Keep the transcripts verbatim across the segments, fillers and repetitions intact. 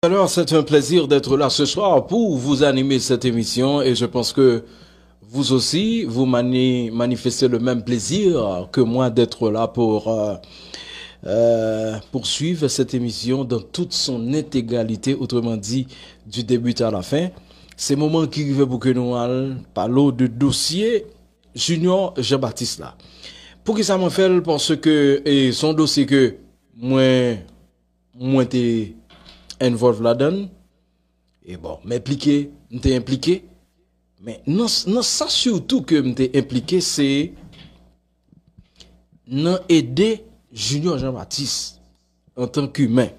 Alors, c'est un plaisir d'être là ce soir pour vous animer cette émission et je pense que vous aussi, vous mani- manifestez le même plaisir que moi d'être là pour euh, euh, poursuivre cette émission dans toute son intégralité, autrement dit, du début à la fin. Se moman ki rive pou ke nou al pale w de dosye Junior Jean Baptiste la. Poukisa mwen fè l? Paske e, se yon dosye ke mwen, mwen te envòlv ladan l. E bon, m enplike, m te enplike. Men nan, nan sa sitou ke m te enplike, se nan ede Junior Jean Baptiste antan k imen.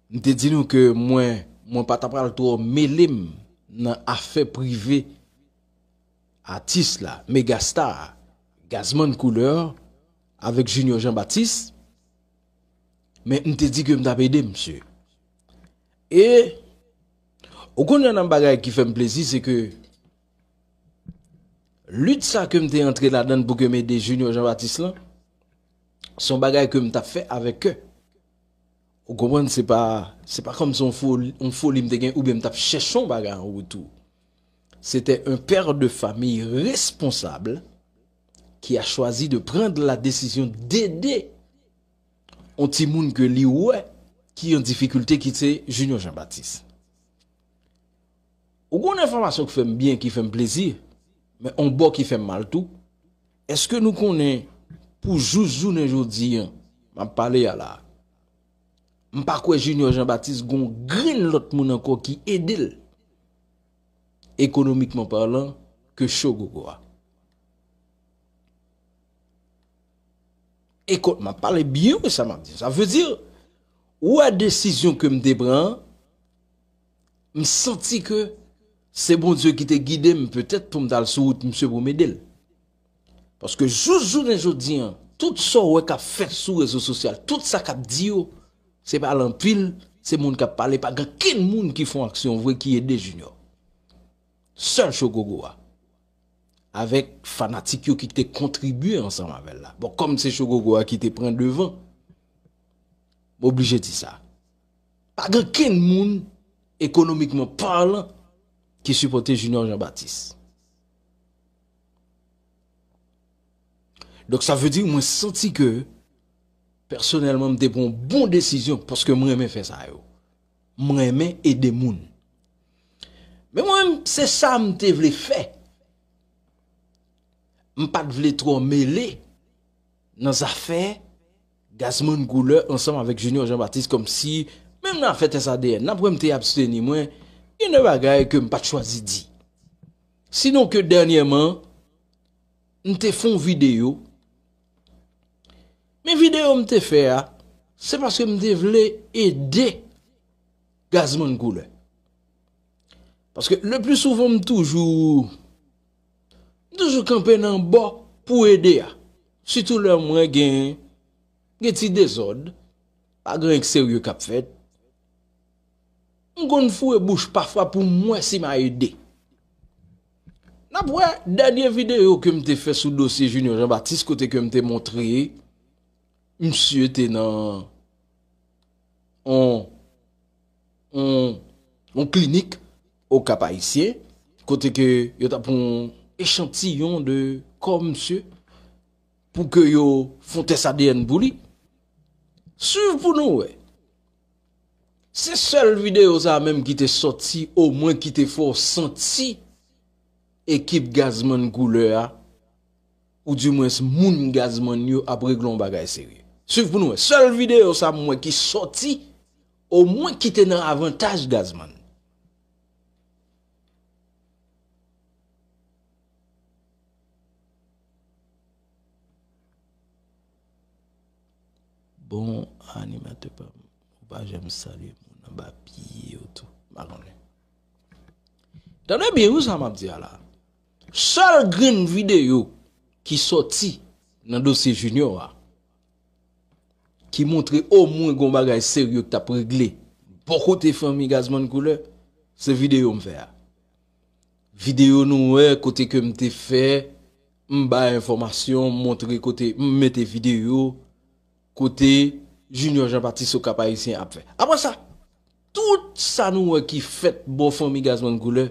M te di nou ke mwen, mwen pa ta pral twò mele m nan afè prive atis la, megastar, Gazman Koulè, avèk Junior Jean Baptiste, men m te di ke m t ap ede misye. E, ou konn youn nan bagay ki fè m plezi, se ke lit sa ke m te antre ladan l pou ke m ede Junior Jean Baptiste lan, se yon bagay ke m t ap fè avèk kè. Ou konprann, se pa, se pa kòm se yon foli, yon foli m te gen, oubyen m t ap chèche yon bagay an retou. C'était un père de famille responsable qui a choisi de prendre la décision d'aider yon timoun ke li wè ki an difikilte, ki se Junior Jean Baptiste. Ou gon enfòmasyon ki fè m byen, ki fè m plezi, men on bò ki fè m mal tou. Èske nou konnen pou jous jounen jodi an, m ap pale a la, m pa kwè Junior Jean Baptiste gon grenn lòt moun ankò ki ede l, ekonomikman palan, ke Show Gogo a. Ekout, m ap pale byen, wi, sa m ap di. Sa vle di, ou wè desizyon ke m te pran an, m santi ke se Bondye ki te gide m, petèt pou m t al sou wout misye pou m ede l. Paske jous jounen jodi an, tout sa w wè k ap fèt sou rezo sosyal, tout sa k ap di yo, se pale anpil, se moun k ap pale, pa gen kenn moun ki fè yon aksyon vre ki ede Junior. Sèl Show Gogo a. Avèk fanatik yo ki te kontribye ansanm avè l la. Bon, kòm se Show Gogo a ki te pran devan, m oblije di sa. Pa gen kenn moun, ekonomikman palan, ki sipòte Junior Jean Baptiste. Donk, sa vle di, mwen santi ke, pèsonèlman, m te pran yon bon desizyon, paske m renmen fè sa yo. M renmen ede moun. Men mwen, se sa m te vle fè. M pa t vle twò mele nan zafè Gazman Koulè ansanm avèk Junior Jean Baptiste, kòmsi, menm nan afè tès A D N, n ap wè m te absteni mwen, gen de bagay ke m pa t chwazi di. Sinon ke dènyèman, m te fè yon videyo. Men videyo m te fè a, se paske m te vle ede Gazman Koulè. Paske le pli souvan, m toujou, m toujou kanpe nan bò pou ede a. Sitou lè mwen gen, gen ti dezòd, pa gen anyen k serye k ap fèt. M konn foure bouch pafwa pou m wè si m a ede. N ap wè dènye videyo ke m te fè sou dosye Junior Jean Baptiste, kote ke m te montre misye te nan on, on, on klinik o Kap Ayisyen, kote ke yo t ap pran yon echantiyon de kò misye pou ke yo fè yon tès A D N pou li. Swiv pou nou wè. Se sèl videyo sa a menm ki te sòti, omwen ki te fè w santi ekip Gazman Koulè a, oudimwens moun Gazman yo ap regle yon bagay serye. Swiv pou nou wè. Sèl videyo sa a m wè ki sòti, omwen ki te nan avantaj Gazman. Bon, animatè pa m, ou pa janm salye moun anba pye yo tou. M pa konnen. Tande byen wi sa m ap di a la. Sèl grenn videyo ki sòti nan dosye Junior a, ki montre omwen gon bagay serye k t ap regle bò kote fanmi Gazman Koulè, se videyo m fè a. Videyo nou wè kote ke m te fè, m bay enfòmasyon, m montre kote, m mete videyo kote Junior Jean Baptiste o Kap Ayisyen ap fè. Apre sa, Tout sa nou wè ki fèt bò fanmi Gazman Koulè,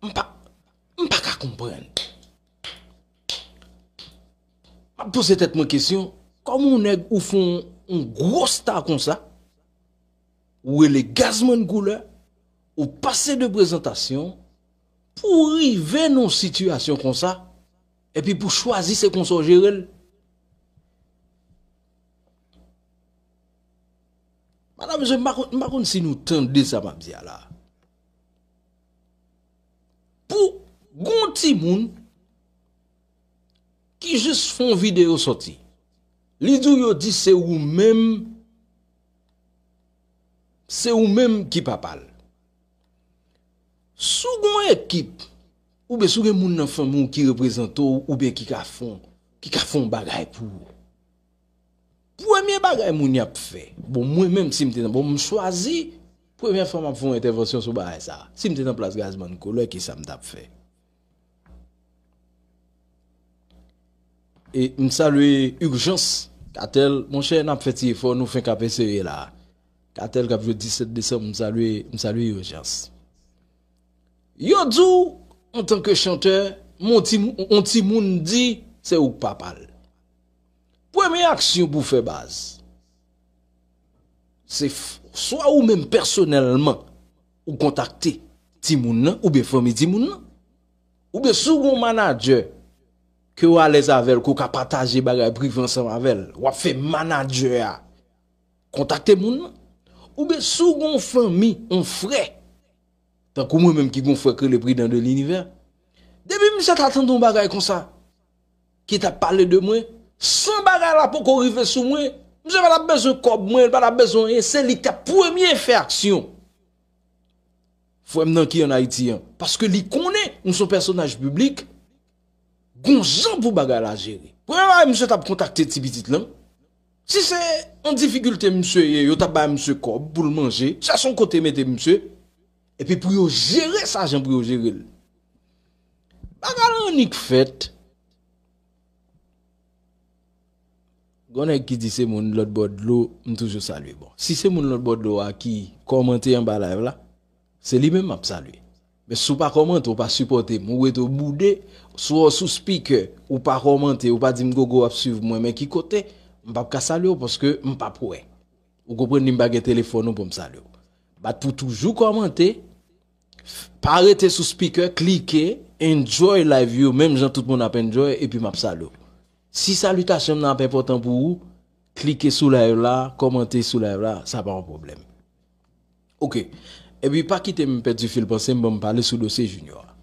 m pa, m pa ka konprann. M ap poze tèt mwen kesyon, kòman yon nèg ou fè yon, yon gwo sta konsa, ou rele Gazman Koulè, ou pase de prezantasyon, pou w rive nan yon sitiyasyon konsa, epi pou chwazi se konsa w jere l. Madanm, mesye, m pa konn, m pa konn si nou tande sa m ap di a la. Pou gon timoun ki jis fè yon videyo sòti, li di w yo di se ou menm, se ou menm ki papa l. Si w gon ekip, oubyen si w gen moun nan fanmi w ki reprezante w, oubyen ki ka fè w, ki ka fè yon bagay pou ou. Premye bagay moun y ap fè, bon, mwen menm, si m te nan, bon, m chwazi, premyè fwa m ap fè yon entèvansyon sou bagay sa. Si m te nan plas Gazman Koulè, ki sa m t ap fè? E m salye Urgence, Katèl, monchè, n ap fè ti efò, nou fenk ap eseye la. Katèl k ap jwe disèt desanm, m salye, m salye Urgence. Yo di w, antanke chantè, yon ti, yon timoun di, se ou k papa l. Premye aksyon pou w fè, baz, se f-, swa ou menm pèsonèlman, ou kontakte timoun nan, oubyen fanmi timoun nan, oubyen si w gon manadjè ke w alèz avè l, ke w ka pataje bagay prive ansanm avè l, w ap fè manadjè a kontakte moun nan, oubyen si w gon fanmi, yon frè, tankou mwen menm ki gon frè k rele Pridan de Linivè. Depi misye ta tande yon bagay konsa, ki t ap pale de mwen, san bagay la poko rive sou mwen, misye pa t ap bezwen kòb mwen, li pa t ap bezwen anyen, se li k t ap premye fè aksyon. Frè m nan ki ann Ayiti an, paske li konnen m se yon pèsonaj piblik, gon jan pou bagay la jere. Premye bagay, misye t ap kontakte ti pitit lan. Si se an difikilte misye ye, yo t ap bay misye kòb pou l manje, chèche yon kote mete misye, epi pou yo jere sa jan pou yo jere l. Bagay la annik fèt. Gon nèg ki di se moun lòt bò dlo, m toujou salye. Bon, si se moun lòt bò dlo a ki kòmante anba live la, se li menm m ap salye. Men si w pa kòmante, w pa sipòte m, ou rete w boude, sou, sou speaker, ou pa kòmante, ou pa di m Gogo ap swiv mwen, men ki kote, m p ap ka salye w paske m p ap wè. Ou konprann, ni m pa gen telefòn ou pou m salye w. Bat pou toujou kòmante, pa rete sou speaker, klike, enjoy live yo, menm jan tout moun ap enjoy, epi m ap salye w. Si salitasyon m nan ap enpòtan pou ou, klike sou live la, kòmante sou live la, sa pa yon pwoblèm. Oke. Epi pa kite m pèdi fil panse m, ban m pale sou dosye Junior a.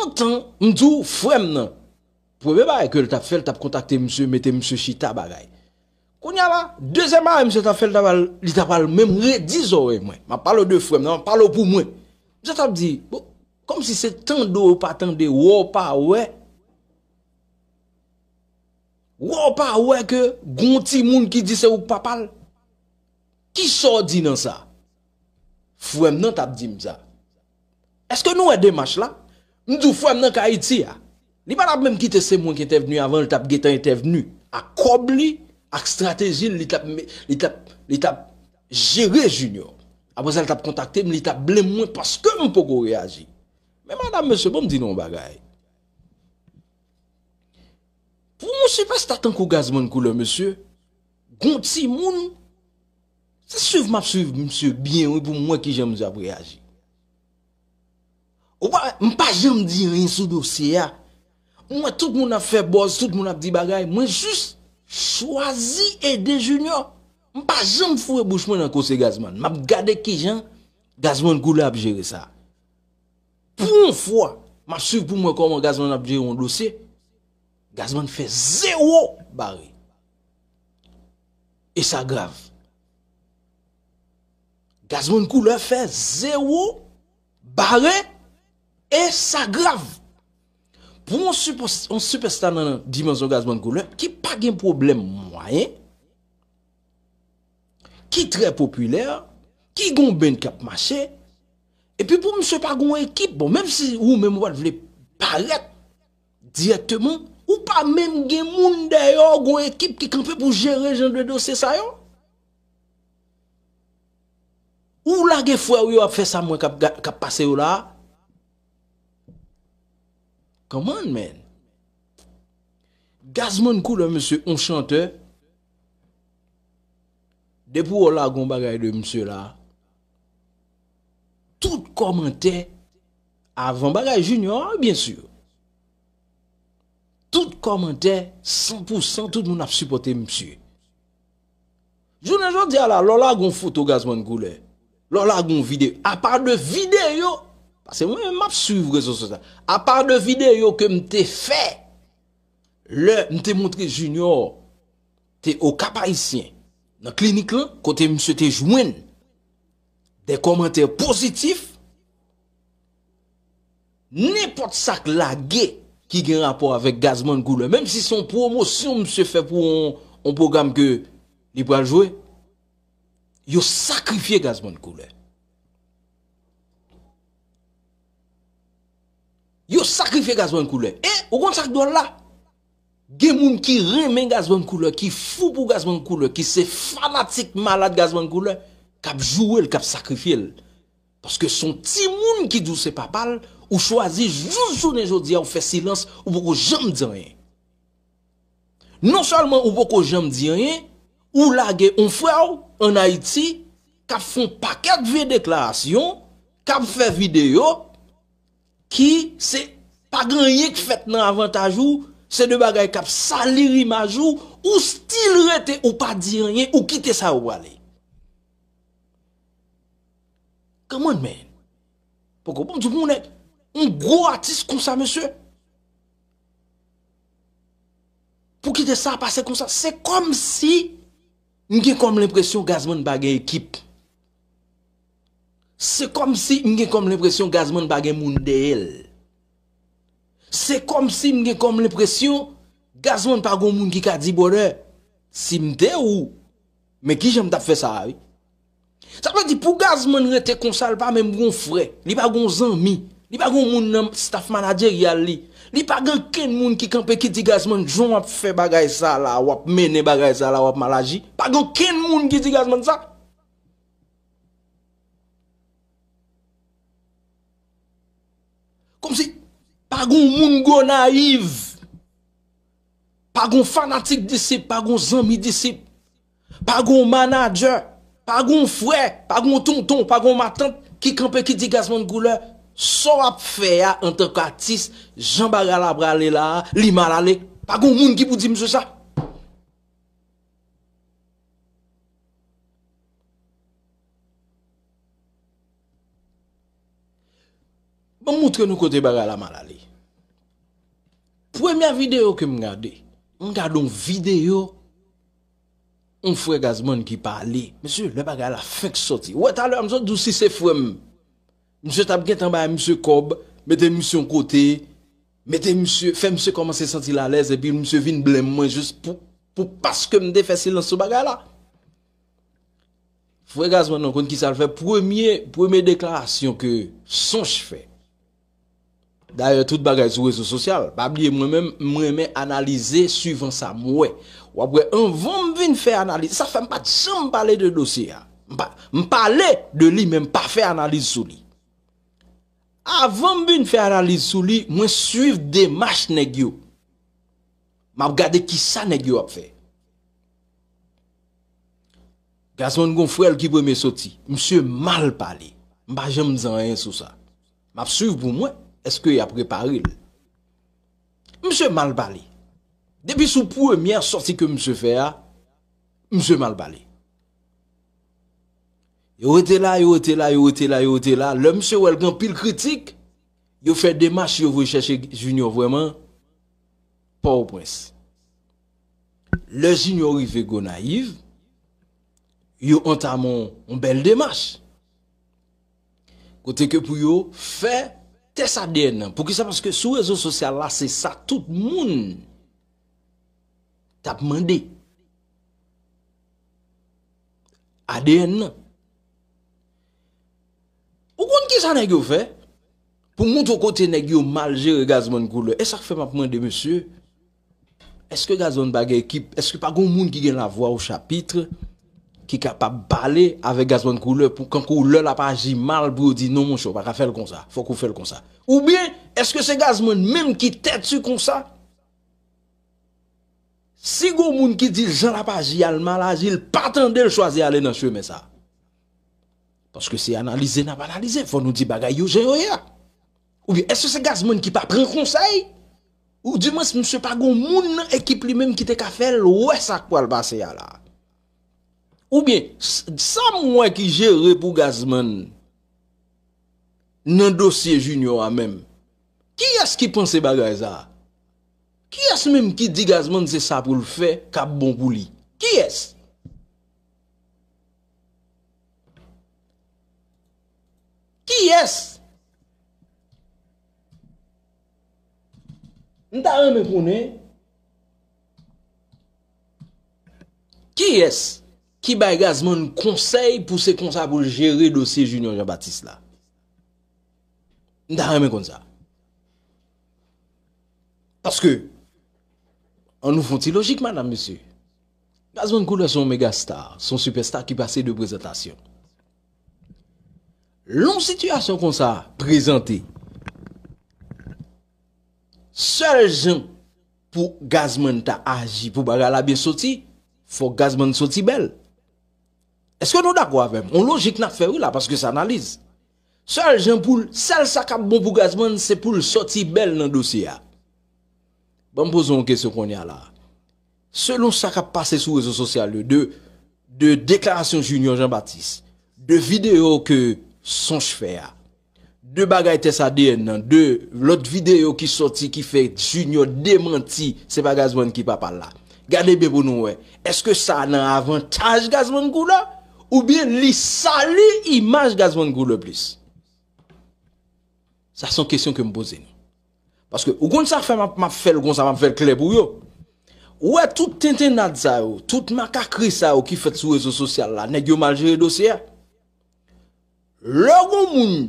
Antan, m di w, frè m nan, premye bagay ke l t ap fè, l t ap kontakte misye, mete misye chita bagay. Kounye a la, dezyèm bagay misye t ap fè, l t ap al, li t ap al menm redi zòrèy mwen. M ap pale w de frè m nan, m ap pale w pou mwen. Misye t ap di, bon, kòmsi se tande w pa tande, wè w pa wè. Wè w pa wè ke gon timoun ki di se ou k papa l? Kisa w di nan sa? Frè m nan t ap di m sa. Èske nou wè demach la? M di w, frè m nan k Ayiti a, li pa t ap menm kite se mwen k entèvni avan, li t ap gentan entèvni. Ak kòb li, ak estrateji l, li t ap, li t ap, li t ap jere Junior. Apre sa, li t ap kontakte m, li t ap blame mwen paske m poko reyaji. Men madanm, mesye, bon, m di nou yon bagay. Pou yon sipèsta tankou Gazman Koulè, mesye, gon timoun, se swiv m ap swiv misye byen, wi, pou m wè kijan misye ap reyaji. Ou pa, m pa janm di anyen sou dosye a. M wè tout moun ap fè buzz, tout moun ap di bagay, mwen jis chwazi ede Junior. M pa janm foure bouch mwen nan koze Gazman. M ap gade kijan Gazman Koulè ap jere sa. Pou yon fwa, m ap swiv pou m wè kòman Gazman ap jere yon dosye. Gazman fè zewo bare. E sa grav. Gazman Koulè fè zewo bare e sa grav. Pou yon sipè-, yon sipèsta nan dimansyon Gazman Koulè, ki pa gen pwoblèm mwayen, ki trè popilè, ki gon band k ap mache, epi pou misye pa gon ekip, bon, menm si ou menm ou pa t vle parèt dirèkteman, ou pa menm gen moun dèyè w, gon ekip ki kanpe pou jere jan de dosye sa yo. Lage frè w yo ap fè sa m wè k ap ga- k ap pase yo la a. Come on, man. Gazman Koulè, mesye, on chantè. Depi w lage on bagay de misye la, tout kòmantè, avan bagay Junior a, byen si, tout kòmantè, san pou san, tout moun ap sipòte misye. Jounen jodi a la, lè w lage yon foto Gazman Koulè, lè w lage yon videyo, apa de videyo, paske mwen menm m ap swiv rezo sosyal, apa de videyo ke m te fè, lè m te montre Junior te Okap Ayisyen, nan klinik lan, kote misye te jwenn de kòmantè pozitif, nenpòt sa k lage ki gen rapò avèk Gazman Koulè, menm si se yon pwomosyon misye fè pou yon, yon pwogram ke li pral jwe, yo sakrifye Gazman Koulè. Yo sakrifye Gazman Koulè. E, ou konn sa k dwòl la? Gen moun ki renmen Gazman Koulè, ki fou pou Gazman Koulè, ki se fanatik malad Gazman Koulè, k ap joure l, k ap sakrifye l. Paske se yon timoun ki di w se papa l, ou chwazi jous jounen jodi a, ou fè silans, ou poko janm di anyen. Non sèlman ou poko janm di anyen, ou lage yon frè w ann Ayiti k ap fè yon pakèt vye deklarasyon, k ap fè videyo, ki se pa gen anyen k fèt nan avantaj ou, se de bagay k ap sali imaj ou, ou still rete, ou pa di anyen, ou kite sa yo prale. Come on, man. Poko bon di pou yon nèg, yon gwo atis konsa, mesye. Pou kite sa pase konsa, se kòmsi m gen kòm lenpresyon Gazman pa gen ekip. Se kòmsi m gen kòm lenpresyon Gazman pa gen moun dèyè l. Se kòmsi m gen kòm lenpresyon Gazman pa gon moun ki ka di, brother, si m te ou, men kijan m t ap fè sa a, wi. Sa vle di pou Gazman rete konsa, l pa menm gon frè, li pa gon zanmi, li pa gon moun nan staff manageryal li. Li pa gen kenn moun ki kanpe ki di Gazman, jan w ap fè bagay sa la, w ap mennen bagay sa la, w ap mal aji. Pa gen kenn moun ki di Gazman sa. Kòmsi pa gon moun Gonayiv, pa gon fanatik Disip, pa gon zanmi Disip, pa gon manadjè, pa gon frè, pa gon tonton, pa gon matant ki kanpe ki di Gazman Koulè, sa w ap fè a antanke atis, jan bagay la prale la a, li mal ale. Pa gon moun ki pou di misye sa. Ban m montre nou kote bagay la mal ale. Premyè videyo ke m gade, m gade yon videyo yon frè Gazman ki pale. Mesye, lè bagay la fenk sòti. Ou wè talè a m sot di w si se frè m, misye t ap gentan bay misye kòb, mete misye yon kote, mete misye, fè misye kòmanse santi l alèz, epi misye vin blenm mwen jis pou, pou paske m te fè silans sou bagay la. Frè Gazman nan konn kisa l fè, premye, premye deklarasyon ke Sonch fè. Dayè, tout bagay sou rezo sosyal. Pa bliye, mwen menm, m renmen analize swivan sa m wè. W ap wè, anvan m vin fè analiz, sa fè m pa t janm pale de dosye a. M pa, m pale de li, men m pa fè analiz sou li. Avan m vin fè analiz sou li, mwen swiv demach nèg yo. M ap gade kisa nèg yo ap fè. Gazman gon frè l ki premye soti. Misye mal pale. M pa janm di anyen sou sa. M ap swiv pou m wè èske y ap repare l. Misye mal pale. Depi sou premyè sòti ke misye fè a, misye mal pale. Yo rete la, yo rete la, yo rete la, yo rete la. Lè misye wè l gen anpil kritik, yo fè demach, yo voye chèche Junior vrèman Pòtoprens. Lè Junior rive Gonayiv, yo antame yon, yon bèl demach. Kote ke pou yo fè tès A D N nan. Poukisa? Paske sou rezo sosyal la, se sa tout moun t ap mande. A D N nan. Ou konn kisa nèg yo fè? Pou montre w kote nèg yo mal jere Gazman Koulè. E sa k fè m ap mande mesye, èske Gazman pa gen ekip? Èske pa gen moun ki gen lavwa o chapit? ki kapab pale avèk Gazman Koulè pou kankou lè l ap aji mal pou yo di non monchè, ou pa ka fè l konsa, fòk ou fè l konsa? Oubyen èske se Gazman menm ki tèti konsa? Si gon moun ki di l jan l ap aji a l mal aji, l pa tande l chwazi ale nan chemen sa. Paske se analize n ap analize, fò nou di bagay yo jan yo ye a. Oubyen èske se Gazman ki pa pran konsèy? Ou dimwens misye pa gon moun nan ekip li menm ki te ka fè l wè sa k pral pase a la. Oubyen sa m wè ki jere pou Gazman nan dosye Junior a menm. Kiyès ki panse bagay sa? Kiyès menm ki di Gazman se sa pou l fè k ap bon pou li? Kiyès? Kiyès? M ta renmen konnen kiyès ki bay Gazman konsèy pou se konsa pou l jere dosye Junior Jean Baptiste la. M ta renmen konn sa. Paske, an nou fon ti lojik, madam, mesye. Gazman Koulè se yon mega star, se yon sipèsta ki pase de prezantasyon. Lè yon sitiyasyon konsa prezante, sèl jan pou Gazman ta aji pou bagay la byen soti, fòk Gazman soti bèl. Èske nou dakò avè m? On lojik n ap fè wi la, paske se analiz. Sèl jan pou l, sèl sa k ap bon pou Gazman, se pou l sòti bèl nan dosye a. Ban m poze yon kesyon kounye a la. Selon sa k ap pase sou rezo sosyal yo, de, de deklarasyon Junior Jean Baptiste, de videyo ke Sonch fè a, de bagay tès A D N nan, de lòt videyo ki sòti ki fè Junior demanti se pa Gazman ki papa l la. Gade byen pou nou wè. Èske sa nan avantaj Gazman Koulè? Oubyen li sali imaj Gazman Koulè plis? Sa se yon kesyon ke m poze nou. Paske ou konn sa k fè m ap, m ap fè l konsa, m ap fè l klè pou yo. Ou wè tout tentennad sa yo, tout makakri sa yo ki fèt sou rezo sosyal la, nèg yo mal jere dosye a. Lè gon moun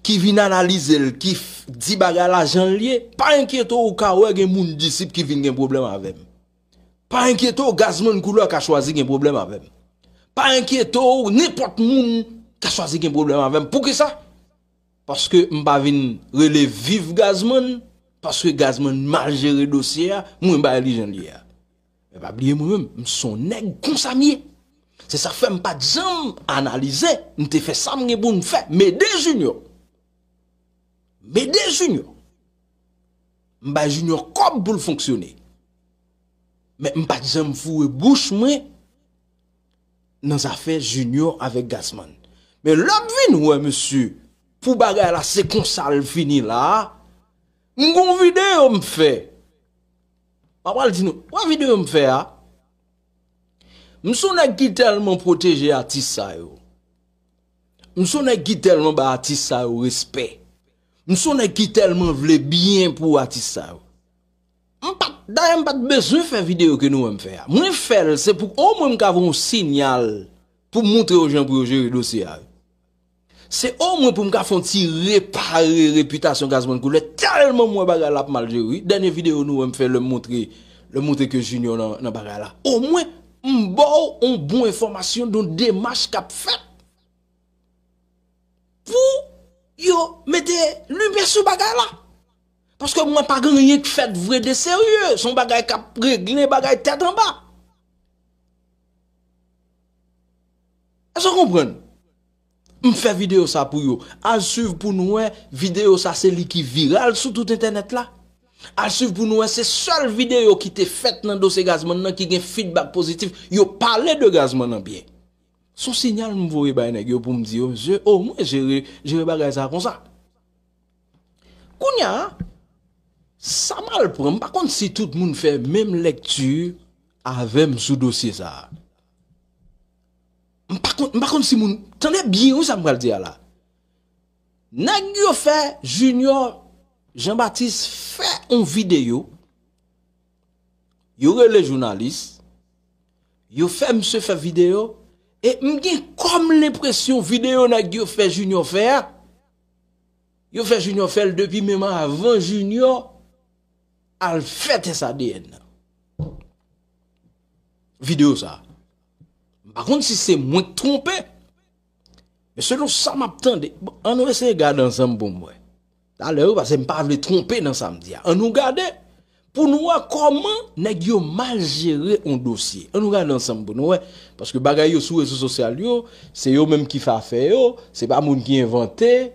ki vin analize l, ki f-, di bagay la jan l ye, pa enkyete w, ou ka wè gen moun disip ki vin gen pwoblèm avè m. Pa enkyete w, Gazman Koulè ka chwazi gen pwoblèm avè m. Pa enkyete w, nenpòt moun ka chwazi gen pwoblèm avè m. Poukisa? Paske m pa vin rele viv Gazman, paske Gazman mal jere dosye a, mwen bay li jan l ye a. Men pa bliye mwen menm, m se yon nèg konsa m ye. Se sa k fè m pa t janm analize, m te fè sa m gen pou m fè, m ede Junior. M ede Junior. M bay Junior kòb pou l fonksyone. Men m pa t janm foure bouch mwen nan zafè Junior avèk Gazman. Men lè m vin wè mesye, pou bagay la se konsa l fini la, m gon videyo m fè. M ap pral di nou, wè videyo m fè a? M se yon nèg ki tèlman pwoteje atis sa yo. M se yon nèg ki tèlman ba atis sa yo respè. M se yon nèg ki tèlman vle byen pou atis sa yo. M pa t, dayè m pa t bezwen fè videyo ke nou wè m fè a. Mwen fè l, se pou omwen m ka voye yon siyal pou m montre yo jan pou yo jere dosye a. Se omwen pou m ka fè yon ti repare repitasyon Gazman Koulè, tèlman m wè bagay la ap mal jere wi. Dènye videyo nou wè m fè lè m montre, lè m montre ke Junior nan, nan bagay la. Omwen, m ba w yon bon enfòmasyon de yon demach k ap fèt pou yo mete limyè sou bagay la. Paske mwen pa gen anyen k fèt vre de serye. Se yon bagay k ap regle bagay tèt anba. Èske w konprann? M fè videyo sa pou yo. Al swiv pou nou wè videyo sa se li ki viral sou tout entènèt la. Al swiv pou nou wè se sèl videyo ki te fèt nan dosye Gazman nan ki gen feedback pozitif. Yo pale de Gazman nan byen. Se yon siyal m voye bay nèg yo pou m di yo, mesye, o mwen jere, jere bagay sa konsa. Kounye a, sa mal pran, m pa konn si tout moun fè menm lèkti avè m sou dosye sa a. M pa konn, m pa konn si moun, tande byen wi sa m pral di a la. Nèg yo fè Junior Jean Baptiste fè yon videyo, yo rele jounalis, yo fè misye fè videyo, e m gen kòm lenpresyon videyo nèg yo fè Junior fè a, yo fè Junior fè l depi menm avan Junior al fè tès A D N nan. Videyo sa a. M Pa konn si se mwen k twonpe. Men selon sa m ap tande, bon, ann nou eseye gade ansanm pou m wè. Talè wi, paske m pa vle twonpe nan sa m di a. Ann nou gade pou nou wè kòman nèg yo mal jere yon dosye. Ann nou gade ansanm pou nou wè. Paske bagay yo sou rezo sosyal yo, se yo menm ki fè afè yo, se pa moun ki envante.